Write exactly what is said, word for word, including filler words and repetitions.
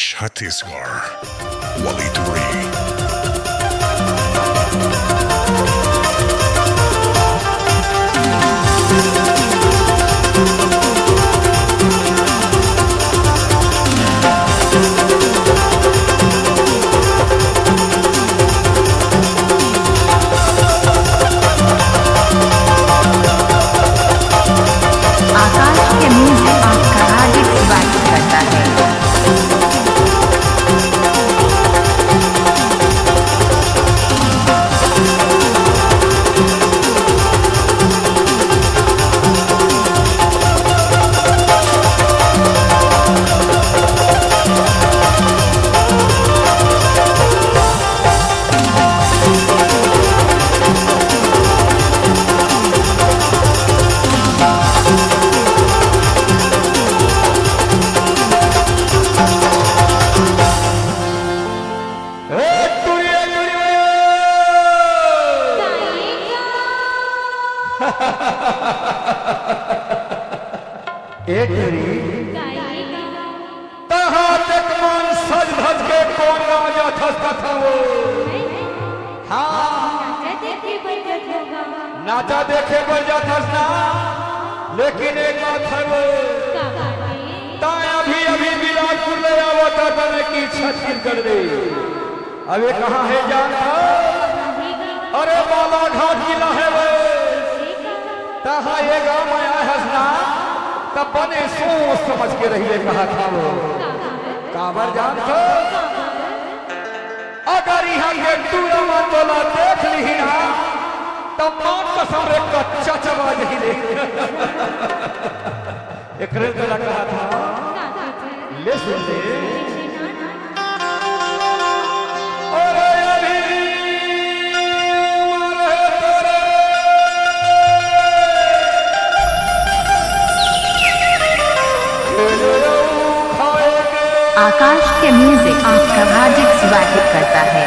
Chhattisgarh. Wali Turi। आकाश के music आपका हार्दिक स्वागत करता है। ए टुरी, ए टुरी, ए टुरी। तहां तक मन सज धज के कोन गांव जाथस कथा वो? हाँ। नाचा देखे बर जाथस ना, लेकिन एक बात है वो। ताय अभी अभी बिलासपुर ले आवत तने की छत्तीसगढ़ ले। अबे कहाँ है जान? अरे बालाघाट जिला है वो। तहाँ ये गांव में आए हस ना, तब बने सोच समझ के रहिए कहा था वो। काबर जान? अगर यहाँ के टूरा मन तोला देख लिही ना, तब माँ कसम रे कच्चा चबा जही रे। एकरे तोला कहा था। ले सुन ले। अरे अभी मरे तोरे। आकाश के music आपका हार्दिक स्वागत करता है।